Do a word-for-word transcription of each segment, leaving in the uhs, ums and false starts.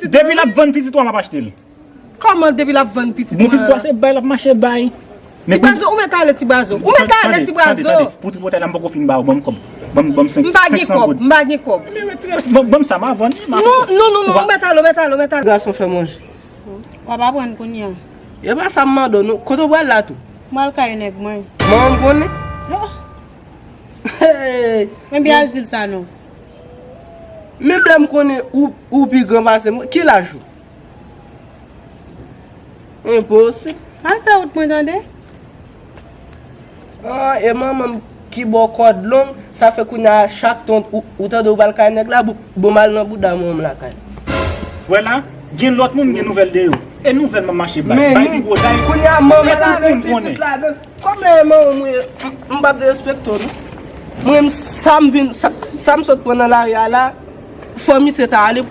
Depi l ap vann pitit ou a, m ap achte l. Kòman depi l ap vann pitit ou a? Bon, pitit ou a se bay l ap mache bay. Ti Bwazo, ou mèt ale, Ti Bwazo. Ou mèt ale, Ti Bwazo. Pou tripotay la, m poko fin ba ou, ban m kòb. Ban m, ban m senk, senk san goud. M pa gen kòb, m pa gen kòb. Men retire, ban, ban m sa, m a vann li, m a vann. Non, non, non, non, ou mèt ale, ou mèt ale, ou mèt ale. Gason fè manje. W ap aprann kounye a. E pa sa m mande w, non. Kote w pral la tou? M al kay nèg mwen. Manman m konnen? Non. Hey! Ebyen al di l sa non. Menm lè m konnen ou, ou pi gran pase m, ki laj ou? Enposib. Al fè wout mwen tande. Ah, e manman m ki ba w kòd long, sa fè kounye a chak tan ou, ou tande ou pral kay nèg la, bon, bon m al nan bouda manman m lakay. Wè la, gen lòt moun gen nouvèl de yo. E nouvèl m ap mache bay. Bay pi gwo, bay. Kounye a manman la avèk pitit la menm. Kòm e manman mwen, m, m p ap derespekte w non. Mwen menm sa m vin, sa, sa m sot pran nan lari a la, fò misye ta ale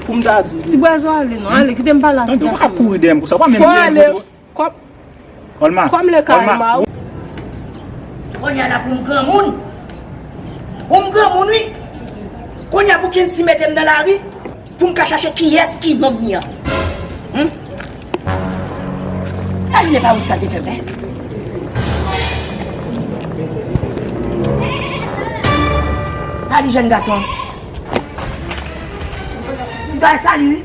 pou m ta di w. Ti Bwazo ale non, ale, kite m pale a ti gason. Tande w pa ka kouri dèyè m konsa, w pa menm dèyè m. Fò ale. Kòm, Olma, kòm le karma. Kounye a la pou m granmoun. Pou m granmoun, wi. Kounye a pou Kensi mete m nan lari, pou m ka chache kiyès ki manm li an. Hum? Ay, li pa wout sa l te fè m fè. Sali, jèn gason. Ti bay sali, wi.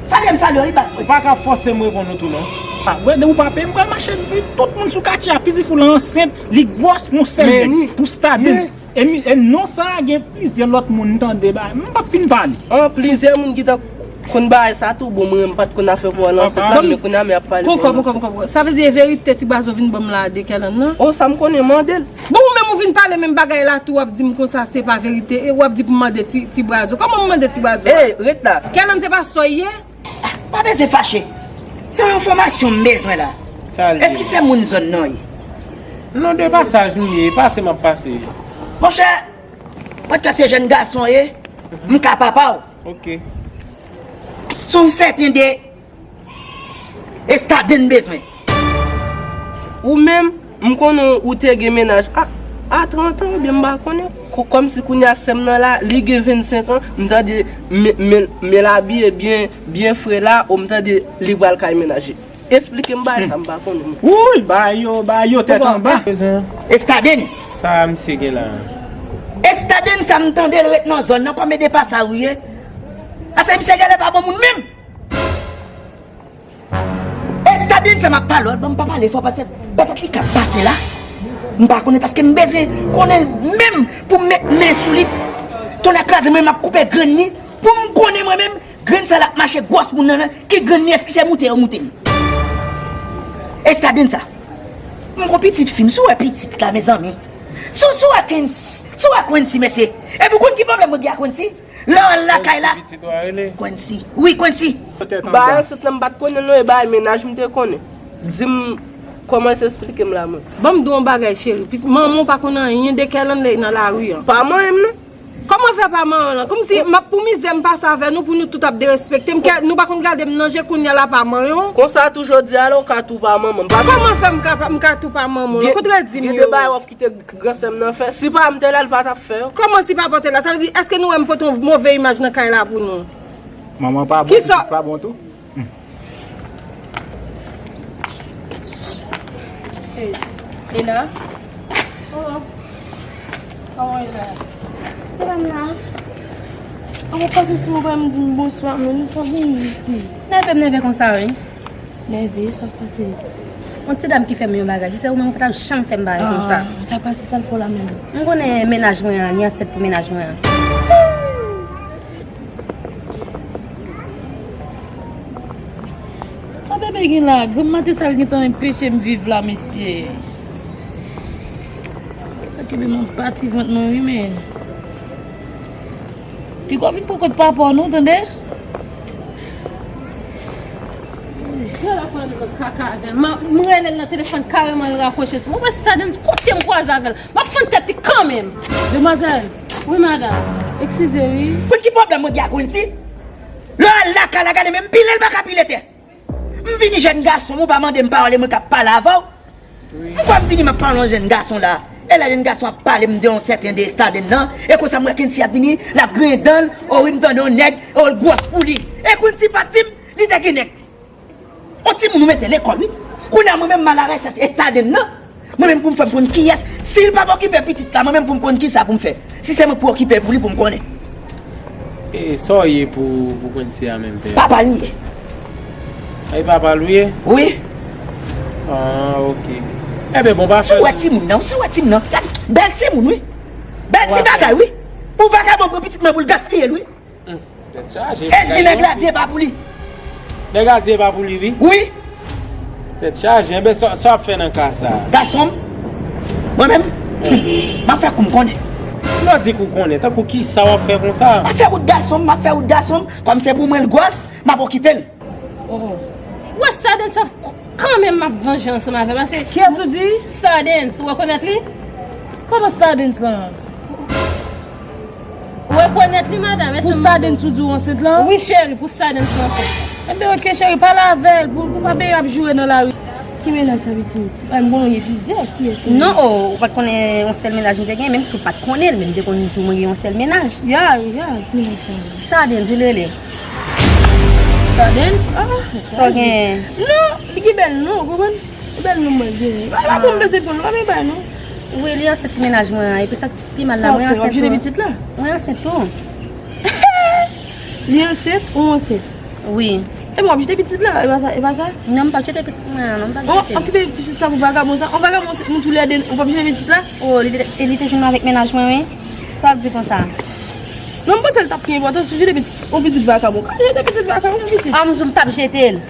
Salye m, salye w, wi, baz. Ou pa ka fòse m reponn ou tou, non. Ah, brother, ou pa peye, m pral mache di tout moun sou katye a, Piti Fou la ansent, li gwòs, yon sèl nèg, pou Stadens. E mi, e non sa a gen plizyè lòt moun tande ba, m p ap fin pale. An, plizyè moun ki ta konn bagay sa tou, bon, mwen, m pa t konn afè pou al ansent la, men kounye a, men ap pale pou al ansent. Sa vle di e verite Ti Bwazo vin ban m la de Kèlèn nan? O, sa m konnen, mande l. Bon, ou menm ou vin pale menm bagay la tou, w ap di m konsa se pa verite, e w ap di pou m mande Ti, Ti Bwazo. Kòman m mande Ti Bwazo? Ey, ret la. Kèlèn se pa sa w ye? Pa bezwen fache. Se yon enfòmasyon m bezwen la. Èske se moun zòn nan w ye? Non, de pasaj m ye, pase m ap pase. Monchè, paske se jèn gason w ye, m ka papa w. Ok. Se yon sèten de Estadens bezwen. Ou menm, m konnen ou te gen mennaj a, a trant an, oubyen m pa konnen. Ko-, kòmsi kounye a sè m nan la, li gen vennsenk an, m tande men, men, men l abiye byen, byen fre la, o m tande li pral kay mennaj li. Esplike m bagay sa, m pa konnen. Wouy, ba yo, ba yo, tèt anba. Estadens. Sa misye gen la? Estadens sa m tande l ret nan zòn nan, kòm e de pasaj ou ye. Ase misye genlè pa bon moun menm. Estadens sa m ap pale w, ban m pa pale fò, paske petèt li ka pase la. M pa konnen, paske m bezwen konnen l menm pou m met men sou li. Tonnè kraze mwen, m ap koupe grenn li pou m konnen mwen menm grenn sa l ap mache gwòs moun nan, nan ki grenn li, èske se moute yo moute l? Estadens sa. M gon pitit fi m, si w wè pitit la, mezanmi. Si, si w wè Quincy, si w wè Quincy, mesye. Epi w konn ki pwoblèm mwen gen ak Quincy? Lè w al lakay la. Quincy, pitit ou a rele? Quincy. Wi, Quincy. Bagay ansent lan m pa t konnen non, e bagay mennaj m te konnen. Di m kòman se esplike m la mwen. Ban m di w yon bagay, cheri. Pis-, manman w pa konn anyen de Kèlèn lè nan lari an. Pa manyen m non. Kòman fè pa manyen w lan? Kòmsi m ap pou mizè m pase avè nou pou nou tout ap derespekte m. Kè, nou pa konn gade m nan je kounye a la pa manyen w. Konsa tou jodi a la ou ka tou pa manman m. Kòman fè m ka, m ka tou pa manman w lan? Kontre di m yo. Gen de bagay w ap kite gransè m nan fè. Si pa m te la, l pa t ap fè yo. Kòman si papa w te la? Sa vle di, èske nou wè m pote yon move imaj nan kay la pou nou? Manman pa bon, pitit pa bon tou? Hey, Ena. Oh. Kòman w ye la? Sa va m la. An, w ap pase sou mwen, pa menm di m bonswa, men sa gen iti. Nève m nève konsa, wi. Nève, sa k pase? Yon ti dam ki fè m yon bagay. Si se ou menm, ou pa t ap janm fè m bagay konsa. Ah, sa k pase, sa l fè w la menm? M konnen mennaj mwen an, li ansent pou mennaj mwen an. Sa bebe gen la, granm maten sa l gentan anpeche m viv la, mesye. Sa kenbe m anba ti vant mwen, wi, men. Piga w vin pran kont papa w non, tande? Gade la konnen kaka avè l. M rele l nan telefòn kareman, l rakwoche sou mwen. Mwen Stadens, kote m kwaze avè l? M ap fann tèt li kanmenm. Demwazèl. Wi, madanm. Eskize, wi. Konn ki pwoblèm mwen gen ak Quincy? Lè w al lakay la, gade men m pile, l pa ka pile tè. M vini jèn gason, ou pa mande m pawòl e mwen k ap pale avè w. Wi. M kwè m vini, m ap pale yon jèn gason la. E lè yon gason ap pale m de yon sèten de Staden nan, e konsa m wè Kensi ap vini, l ap griyen dan l, o wi m tande yon nèg, o l gwòs pou li. E Kensi pa t di m, li te gen nèg. On timoun ou mete lekòl, wi. Kounye a mwen menm m al arechèch e Staden nan. Mwen menm pou m fè m konn kiyès. Si l p ap okipe pitit la, mwen menm pou m konn kisa pou m fè. Si se mwen pou okipe l pou li pou m konnen. E sa w ye pou, pou Kensi a menm, pè? Papa l m ye. Ay papa l ou ye? Wi. Ah, ok. Enben, bon, pa fè. Si w wè timoun nan, si w wè timoun nan, gad, bèl timoun, wi. Bèl ti bagay, wi. Pou vakabon pran pitit mwen pou l gaspiye l, wi. Tèt chaje. E di nèg la di e pa pou li. Nèg la di e pa pou li, wi. Wi. Tèt chaje. Enben, sa, sa w ap fè nan ka sa a? Gason m, mwen menm, m ap fè kou m konnen. Lè w di kou konnen, tankou kisa w ap fè konsa? M ap fè wout gason m, m ap fè wout gason m. Kòm se pou mwen l gwòs, m ap okipe l. Oh. Wè Stardens ap kanmenm m ap vanje ansanm avè l, paske kiyès ou di? Stardens, ou rekonèt li? Kòman Stardens lan? Ou rekonèt li, madanm? Pou Stardens ou di w ansent lan? Wi, cheri, pou Stardens ou ansent. Enben, ok, cheri, pale avè l pou, pou pa benyen ap joure nan lari. Ki mennaj sa, pitit? Ay, m konnen w gen plizyè, kiyès li? Non, oh, ou pa t konnen yon sèl mennaj m te gen, menm si w pa t konnen l, men m te konn di w mwen gen yon sèl mennaj. Ya, ya, ki mennaj sa? Stardens, ou l rele. Stardens? Ah, sa w gen? Non, li gen bèl non, ou konprann? Li bèl non mwen gen. Pa, pa pou m bezwen konn, pa men bay non. Wi, li ansent pou mennaj mwen an, epi sa k pi mal la, mwen ansent tou. Sa w ap fè, w ap jete pitit la? Mwen ansent tou. Li ansent, ou ansent? Wi. E mwen ap jete pitit la, e pa sa, e pa sa? Non, m p ap jete pitit mwen an, non, m p ap jete. Bon, okipe pitit sa pou vagabon sa. An vagabon, se nou toulède, ou p ap jete pitit la? Oh, li te, li te jwenn avèk mennaj mwen, wi. Sa w ap di konsa? Non, m panse l t ap pi enpòtan si w jete pitit, yon pitit vagabon. Ka jete pitit vagabon, pitit. Ah, m di w m p ap jete l.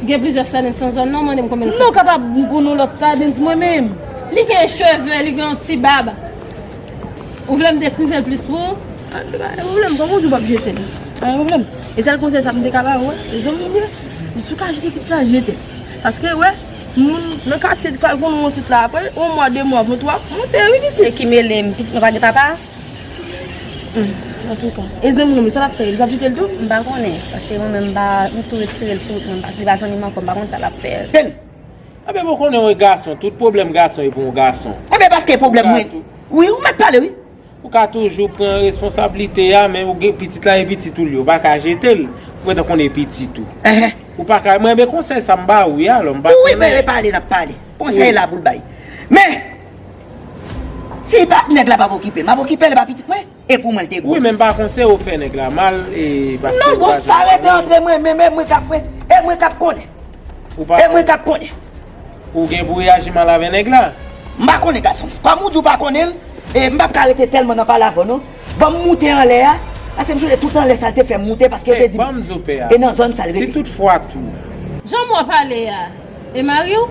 Gen plizyè Stardens nan zòn nan, mande m konbyen l fè. Non, kapab m konn yon lòt Stardens mwen menm. Li gen cheve, li gen yon ti bab. Ou vle m dekrive l plis pou ou? Pa gen pwoblèm, kòm ou di w p ap jete l. Pa gen pwoblèm. E sèl konsèy sa m te ka ba ou, e zanmi m ye. Si w ka jete pitit la, jete l. Paske, wè, moun nan katye pral konnen w ansent la apre, yon mwa, de mwa, avan tou w ap monte, wi, pitit. E ki mele m, pitit mwen pa gen papa? Hmm, antouka. E zanmi nou, men sa l ap fè, li p ap jete l tou? M pa konnen, paske mwen menm m pa, m tou retire l sou wout mwen, paske li pa zanmi m ankò, m pa konn sa l ap fè. Jete l! Enben, bon, konnen w e gason, tout pwoblèm gason e pou yon gason. Enben, paske pwoblèm mwen. Wi, ou mèt pale, wi. Ou ka toujou pran responsablite a, men ou gen pitit la, e pitit ou l ye, ou pa ka jete l, ou gentan konnen e pitit ou. Enhen. Ou pa ka, mwen, men konsèy sa m ba ou, wi, alò, m pa konnen. Wi, men pale, n ap pale. Konsèy la pou l bay. Men, si pa, nèg la p ap okipe l, m ap okipe l, e pa pitit mwen, e pou mwen l te gwòs. Wi, men m pa konseye w fè nèg la mal, e paske... Non, bon, sa rete antre mwen, men, men mwen k ap, e mwen k ap konnen. Ou pa... E mwen k ap konnen. Ou gen pou reyaji mal avè nèg la? M pa konnen gason. Kòm ou di w pa konnen l, e m p ap ka rete tèlman nan pale avè w non. Ban m moute anlè a, paske m sonje tout anlè sa l te fè m moute, paske yo te di m, e nan zòn sa l rete. Si toutfwa tou. Jan mwen pale a, e mari w?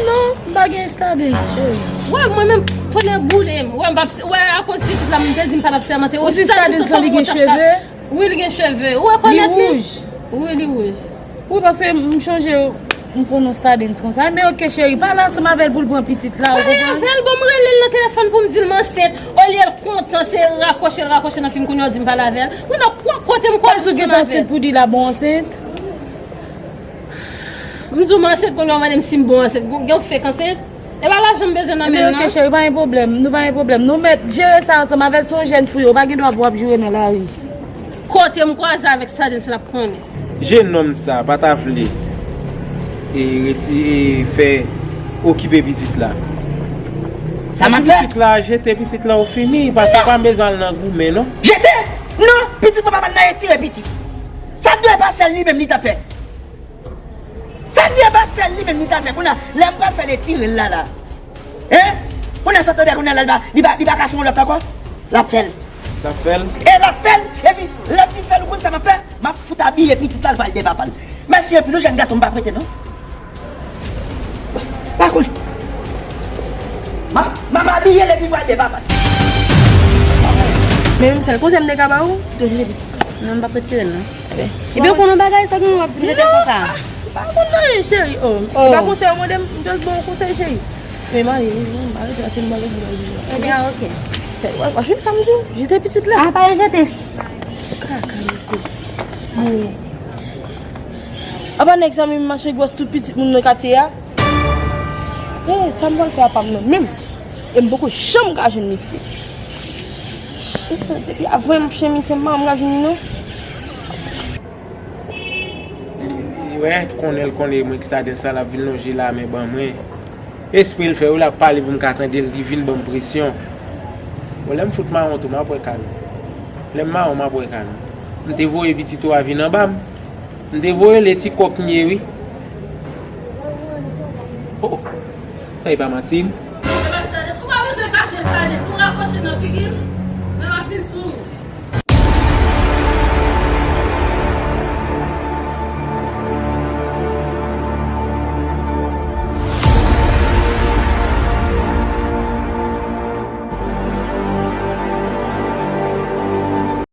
Non, m pa gen Stardens, cheri. Wè, mwen menm, tonnè boule m. Wè, m p ap, wè, akoz pitit la, m te di m pa t ap sèmante. Ou di Stardens lan li gen cheve? Wi, li gen cheve. Ou rekonèt li? Li wouj. Wi, li wouj. Wi, paske m chonje m konn yon Stardens konsa. Men oke, cheri, pale ansanm avè l pou l pran pitit la, ou konprann? Pale avè l, bon, m rele l nan telefòn pou m di l m ansent. Olye l kontan, se rakwoche l rakwoche nan fim, kounye a w di m pale avè l. Wi, nan kwa-, kote m kwaze ansanm avè l? Kòmsi w gentan ansent pou di l a bon ansent? M di w m ansent, kounye a w mande m si m bon ansent. Gen yon fake ansent? E pa lajan m bezwen nan men l, non. Ebyen, oke, cheri, pa gen pwoblèm. Nou pa gen pwoblèm. Nou mèt jere sa ansanm avè l. Se yon jèn fi, ou pa gen dwa pou w ap joure nan lari. Kote m kwaze avèk Stardens, l ap konnen. Jenòm sa pa ta vle e reti-, e fè okipe pitit la. Sa m ap fè? Pitit la, jete pitit la, ou fini, paske pa bezwen al nan goumen, non. Jete? Non, pitit mwen pa pral nan retire pitit. Sa dwe pa sèl li menm li t ap fè. Sa dwe pa sèl li menm li t ap fè. Kounye a, lè m pral fè l etire l la, la. Hein? Kounye a, sa tande kounye a, la, li pa, li pa, li pa ka fè yon lòt ankò? L ap fè l. L ap fè l? E l ap fè l, epi lè m fin fè l, ou konn sa m ap fè? M ap fout abiye pitit la, l pral de papa l. Mèsi anpil, ou jèn gason, m pa prete non. Pa konnen. M ap, m ap abiye l epi m pral de papa l. Men menm sèl konsèy m te ka ba ou, kite w jete pitit la. Non, m p ap retire l non. Ebyen, ou konn yon bagay, sa gen w ap di m tete konsa? Non, ah, m pa konn anyen, cheri. Oh, se pa konsèy ou mande m, m just ba w konsèy, cheri. Men m ale, wi, wi, m ale, se m ale, m ale. Ebyen, oke. Wè, w ap jwenn sa m di w, jete pitit la. Ah, pa jete. Kaka, mesye. Apa nèg sa menm mache gwòs tout pitit moun nan katye a? Eh, sa m pral fè a pa m nan menm. E m poko janm ka jwenn misye. Depi avan m chen misye, m pa janm ka jwenn li non. Li wè, konnen l konnen mwen ki sa, den sa l ap vin lonje la men ban mwen. Espre l fè wi, l ap pale pou m ka tande l, li vin ban m presyon. Bon, lè m fout mawon tou, m ap wè ka nou. Lè m mawon, m ap wè ka nou. M te voye pitit ou a vin anba m. M te voye l e ti kòk m ye wi. Oh, oh. Sa e pa Matilde? Ou pa bezwen kache sa, Alex. Ou rapwoche nan figi m. Men m ap vin sou ou.